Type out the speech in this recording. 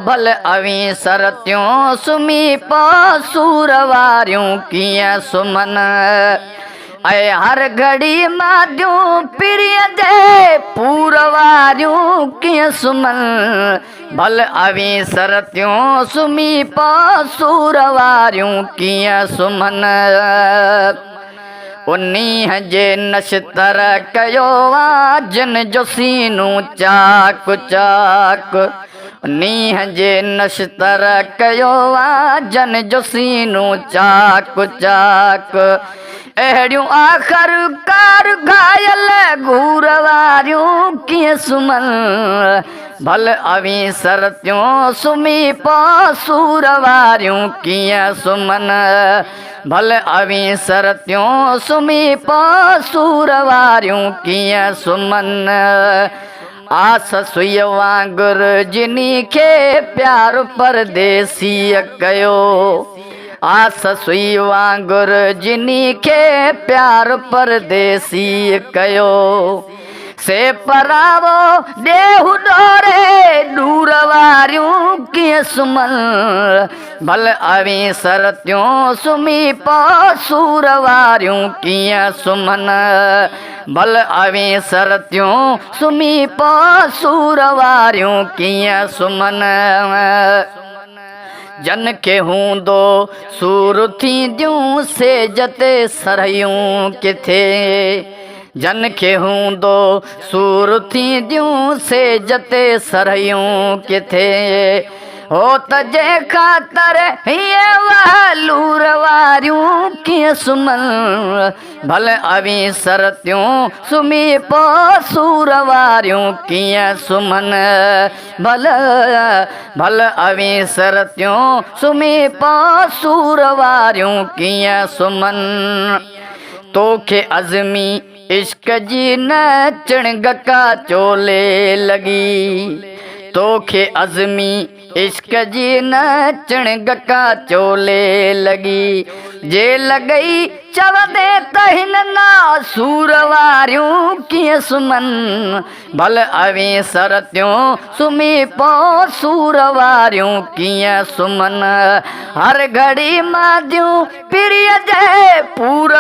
ڀل اوهين سرتيون سمهي پئو سور واريون ڪيئن سمهن. اي هر گهڙي ماديون پرينء جي پور واريون ڪيئن سمهن. ڀل اوهين سرتيون سمهي پئو سور واريون ڪيئن سمهن. انهيء جي نشتر ڪيو آ جن جو سينو چاڪ چاڪ. انهيء جي نشتر ڪيو آ جن جو سينو چاڪ چاڪ. اهڙيون آخر ڪار گهايل گهور واريون ڪيئن سمهن. ڀل اوهين سرتيون سمهي پئو سور واريون ڪيئن سمهن. ڀل اوهين سرتيون سمهي پئو سور واريون ڪيئن سمهن. آس سوئيء وانگر جني کي پيار پرديسيء ڪيو. آس سوئي وانگر جني کي پيار پرديسيء ڪيو. سي پراوو ڏيهه ڏوري ڏور واريون ڪيئن سمهن. ڀل اوهين سرتيون سمهي پئو سور واريون ڪيئن سمهن. ڀل اوهين سرتيون سمهي پئو سور واريون ڪيئن سمهن. جن کي هوندو سور ٿينديون سيج تي سرهيون ڪٿي. جن کي هوندو سور ٿينديون سيج تي سرهيون ڪٿي. هو ته جنهن خاطر هيئن وهلور واريون ڪيئن سمهن. ڀل اوهين سرتيون سمهي پئو سور واريون ڪيئن سمهن. ڀل ڀل اوهين سرتيون سمهي پئو سور واريون ڪيئن سمهن. توکي عزمي عشق جي نه چڻگ ڪا چولي لڳي. توکي عزمي عشق جي نه چڻگ ڪا چولي لڳي. جي لڳئي چوندين ته هن ناسور واريون ڪيئن سمهن. ڀل اوهين سرتيون سمهي پئو سور واريون ڪيئن سمهن. هر گهڙي ماديون پرينء جي پور.